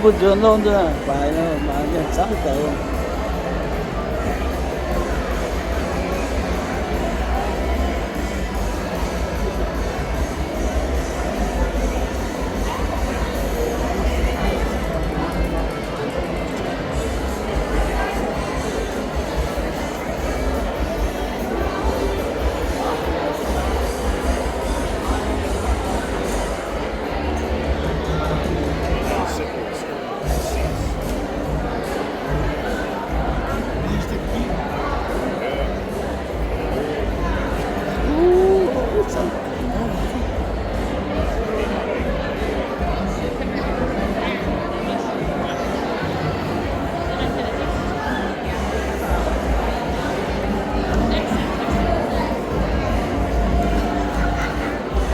Nzuonx lorh, nzuonx baaix lorh, maaih mienh camv deix.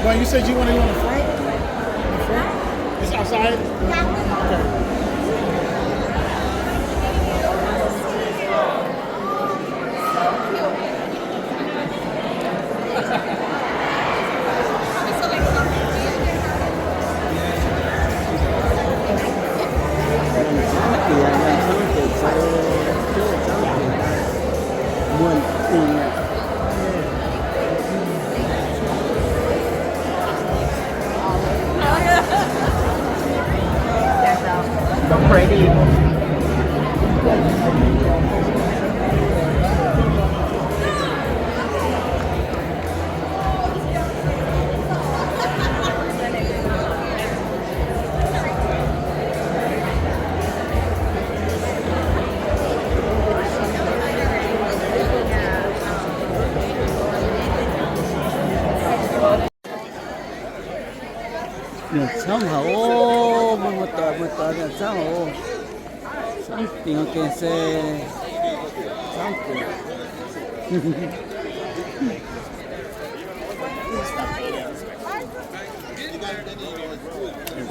Well, you said you wanna go in the front? In the front? It's outside? Okay. Mienh camv haic oc, mbuo muoz-doic, muoz-doic mienh camv haic oc. Camv dingc gengh se, camv dingc.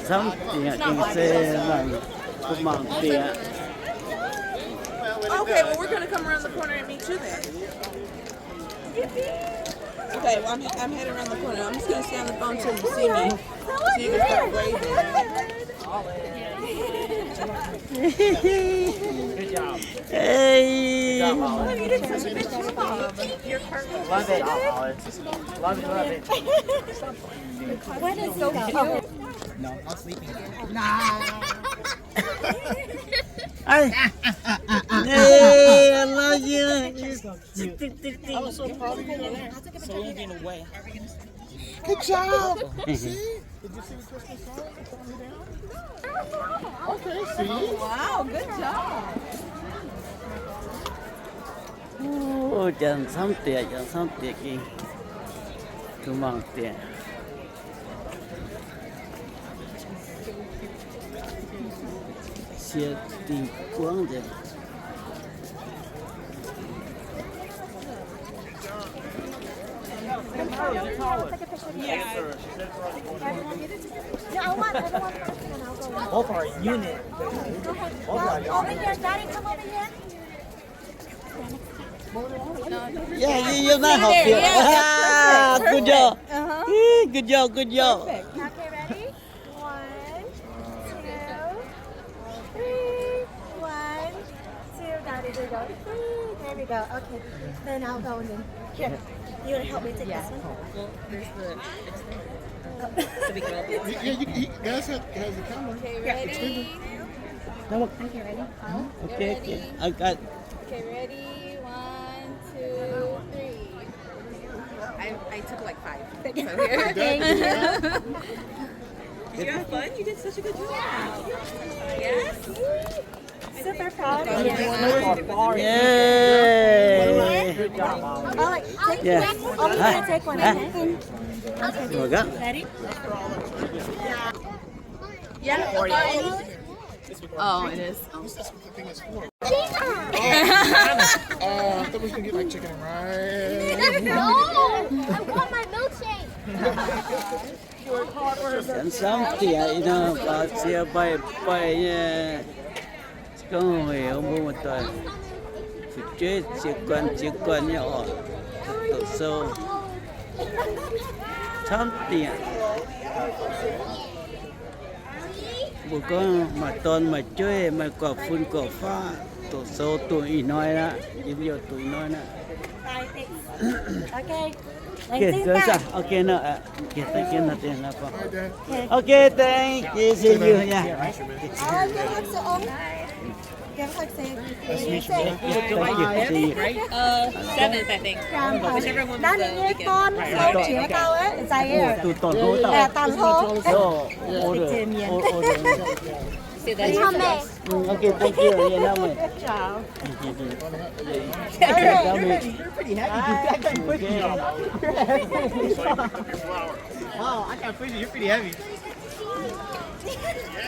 Camv dingc gengh se, mangc, mangc dingc. Okay, well, we're gonna come around the corner and meet you then. Okay, well, I'm, I'm heading around the corner. I'm just gonna stay on the phone till you see me. So you can start waving. Good job. Hey. Good job, Olive. Love it, Olive. Love it, love it. What is so cute? No, I'm sleeping. Nah. Hey. Hey, I love you. You're so cute. I was so proud of you, though. So you getting away. Good job. See? Did you see the Christmas song? It's on down. Okay, see? Wow, good job. Ov, janx camv dieqc, janx camv dieqc gengh. Duqv mangc dieqc. Cie dingh buangv nzengc. Both are a unit. Both are y'all. Over here, Daddy, come over here. Yeah, you, you're not helping. Yeah, yeah, perfect, perfect. Good job. Uh-huh. Good job, good job. Perfect. Okay, ready? One, two, three. One, two. Daddy, there we go. Three. There we go. Okay. Then I'll go in. Here. You wanna help me take this one? Yeah. Well, there's the extender. Oh. So we can all be. Yeah, you, he, guys has, has the camera. Okay, yeah, ready? Extender. Come on. Okay, ready? Okay, okay. Ready? I got. Okay, ready? One, two, three. I, I took, like, five. So here. Did you have fun? You did such a good job. Yes. Super proud of you. Yay. Good job, Molly. I'll, like, take, yeah, one. I'm gonna take one. Huh? Okay. Ready? Yeah. Oh, it is. Oh. Uh, I thought we were gonna get, like, chicken and rice. No, I want my milkshake. Camv-camv dieqc nor, baac ziex baih baih nyei. Gorngv heuc mbuo muoz-doic fu'jueiv ziex guanh ziex guanh nyei oc, doqc sou. Camv dieqc. Mbuo gorngv maaih dorn maaih jueiv, maaih gorqv-fun gorqv-faqv, doqc sou doqc ih hnoi aqv. Yie mbuo doqc ih hnoi aqv. Okay, thank you, see you. Yeah. Thank you, see you. Uh, seventh, I think. Whichever one was the weekend. Duqv dorn hlo dauh. Dorn hlo. Okay, thank you. You're pretty happy. Wow, I can't push you. You're pretty heavy.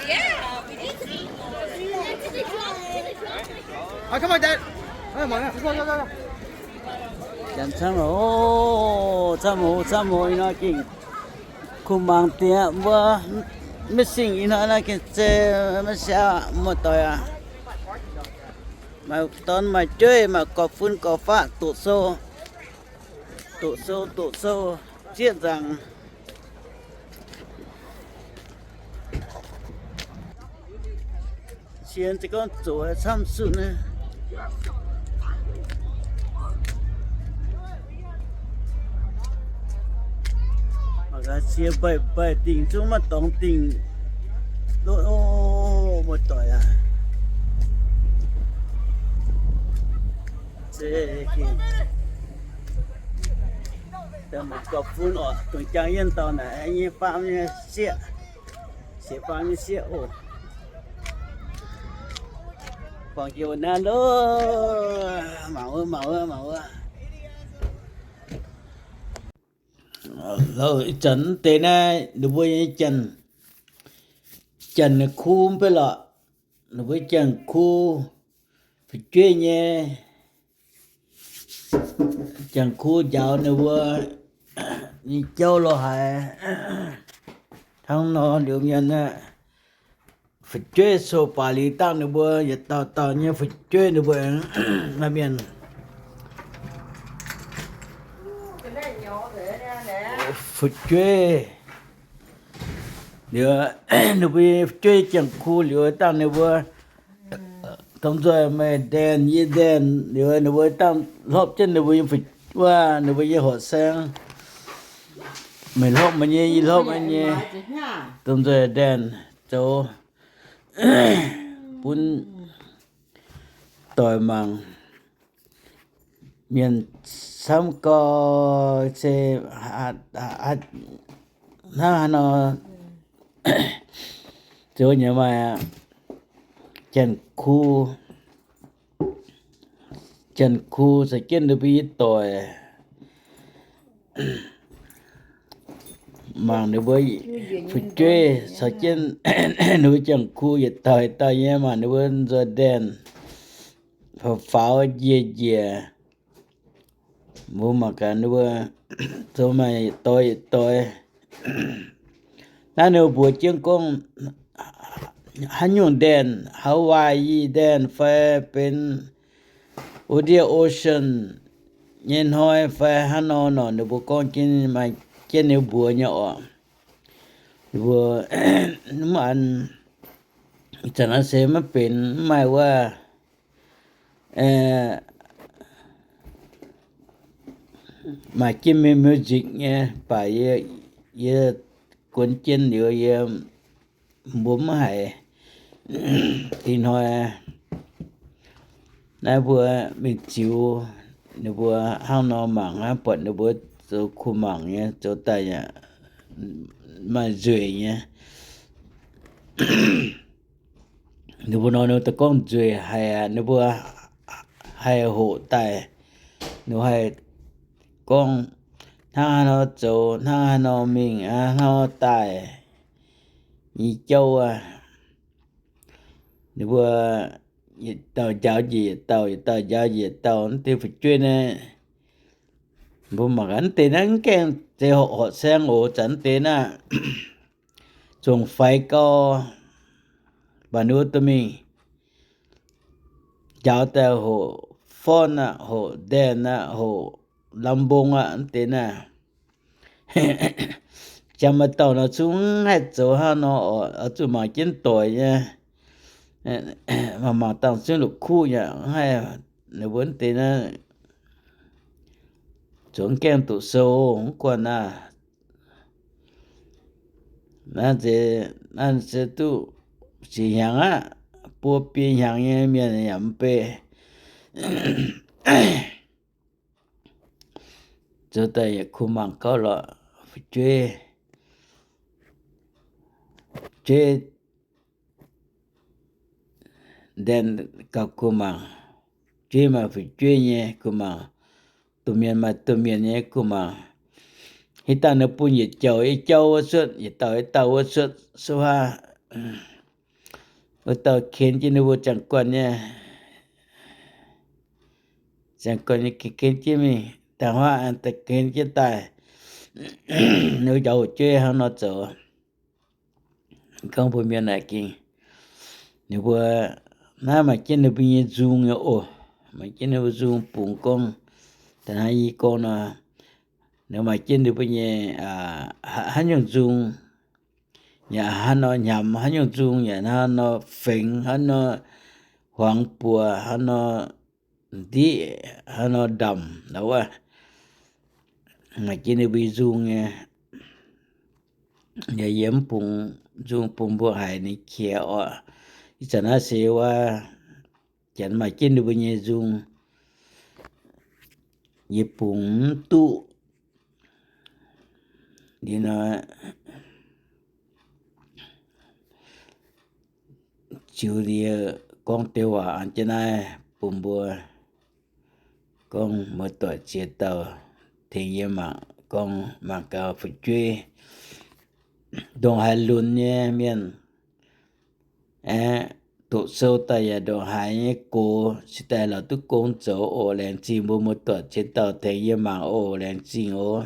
Yeah, we did. Oh, come on, Dad. Come on, come on, come on, come on. Janx camv oc, camv oc, camv oc, ih hnoi gengh kuh mangc diex mbuo maiv singh ih hnoi naaiv gengh zei maiv siaauc muoz-doic aac. Maaih dorn maaih jueiv, maaih gorqv-fun gorqv-faqv, doqc sou, doqc sou, doqc sou, zieqv nzaangc. Sienx se gorngv zoqc camv-sunh naaiv. Mangc gaax, siex mbaih mbaih dingh zungv maiv dorngx dingh. Muoz-doic aac, se gengh gorqv-fun oc, dongh jangx yienh dauh naaic nyei faam nyei sieqv, sieqv faam nyei sieqv oc. Guangc jiex wuov naaiv loh, mangc wuov, mangc wuov, mangc wuov. Ih zanc mv deix naaiv ninh mbuo nyei Janx, Janx kuv mv bei lorqc. Ninh mbuo Janx kuv fu'jueiv nyei, Janx kuv njaaux ninh mbuo nyei jauv lorqc haic. Hnangv nor liuz mienh aeqv, fu'jueiv coqv baac liuz dangh ninh mbuo yietc dauh dauh nyei fu'jueiv ninh mbuo naaiv mienh fu'jueiv liuz, ninh mbuo fu'jueiv Janx kuv liuz dangh ninh mbuo domh nzoih meih ndaanh yie ndaanh liuz ninh mbuo dangh hlopv jienv ninh mbuo nyei fu'jueiv, ninh mbuo nyei horqc saeng, meih hlopv meih nyei, yie hlopv yie nyei, domh nzoih ndaanh zoux bun doic mangc. Mienh camv gau se hnangv haaix nor zoux nyei maaih Janx kuv, Janx kuv caux jienv ninh mbuo nyei doic mangc ninh mbuo fu'jueiv caux jienv ninh mbuo Janx kuv yietc dauh yietc dauh nyei mangc ninh mbuo nzoih ndaanh, faaux faaux njiec njiec. Mbuo mangc gaax ninh mbuo zoux maaih yietc doix yietc doix. Naaiv ninh mbuo mbuox jienv gorngv haaix nyungc ndaanh, Hawaii ndaanh fai benx Indian Ocean nyei hnoi fai hnangv nor nor, ninh mbuo gorngv jienv maaih jienv ninh mbuox nyei oc. Ninh mbuo mv an, zanc naaiv se maiv benx, mv maaih wuov maaih jienv music nyei, baac yie, yie guonx jienv liuz yie mbuo mv haiz. Ih hnoi naaiv mbuo mingh ziux ninh mbuo hnangv nor mangc hnangv, buatc ninh mbuo zoux kuh mangc nyei, zoux daaih yaac maaih nzueic nyei. Ninh mbuo nor ninh daaih gorngv nzueic haic aqv, ninh mbuo haih hoqc daaih, ninh mbuo haih gorngv hnangv haaix nor zoux, hnangv haaix nor mingh, hnangv haaix nor daaih nyei jauv aqv. Ninh mbuo yietc dauh njaaux njiec yietc dauh, yietc dauh njaaux njiec yietc dauh. Mv deix fu'jueiv naaiv, mbuo mangc gaax, mv deix naaiv mv gaengh zeiz horqc saeng oc. Zanc mv deix naaiv zungv faix gau, mv baac ninh mbuo dorh mingh njaaux daaih hoqc forn aqv, hoqc ndaanh aqv, hoqc lamh mbong aqv, mv deix naaiv. Jangx maaih dauh nor zungv mv haih zoux hnangv nor oc, oix zuqc mangc jienv doic nyei. Mangc mangc dangh zungv la'kuqv nyei, mv haih, ninh mbuo deix naaiv zoux mv gaengh doqc sou mv guanh aqv. Naaiv nzeix, naaiv se duqv siec hnyangx aqv, buo biei hnyangx nyei mienh yaac mv bei. Zoux daaih yietc kuh mangc gauh lorqc, fu'jueiv, jueiv ndaen gauh kuh mangc, jueiv maaih fu'jueiv nyei kuh mangc, domh mienh maaih domh mienh nyei kuh mangc. Hitv dangh ninh bun yietc jauv yietc jauv wuov cuotv, yietc dauh yietc dauh wuov cuotv, so far wuov dauh ken jienv ninh mbuo ziangh guanh nyei, ziangh guanh nyei ken jienv mingh, da'haav ken jienv daaih, ninh mbuo njaaux fu'jueiv hnangv nor zoux. Gorngv mbuo mienh naaic gengh, ninh mbuo naaiv maaih jienv ninh mbuo nyei nzung nyei oc, maaih jienv ninh mbuo nzung bungx gorngv, da'hnangv yie gorngv nor, ninh maaih jienv ninh mbuo nyei haaix nyungc nzung, yaac haaix nor hnyamx, haaix nyungc nzung yaac haaix nor fengx, haaix nor huangx buoz, haaix nor ndiqv, haaix nor ndamc, wuov maaih jienv ninh mbuo nyei nzung nyei. Yaac yie mv bungx nzung bun mbuo haiz ninh qiex oc. Ih zanc naaiv se wuov janx maaih jienv ninh mbuo nyei nzung, yie bungx mv duqv. Liuz nor, ziux liuz gorngv deix waac an jienv naaiv bun mbuo, gorngv muoz-doic ziex dauh tengx yie mangc, gorngv mangc gaax fu'jueiv ndongc haaix lunx nyei mienh, aeqv, doqc sou daaih yaac ndongc haaix nyei gox, cingx daaih lorz duqv gong zoux oc. Laengz zingh mbuo muoz-doic ziex dauh tengx yie mangc oc. Laengz zingh oc.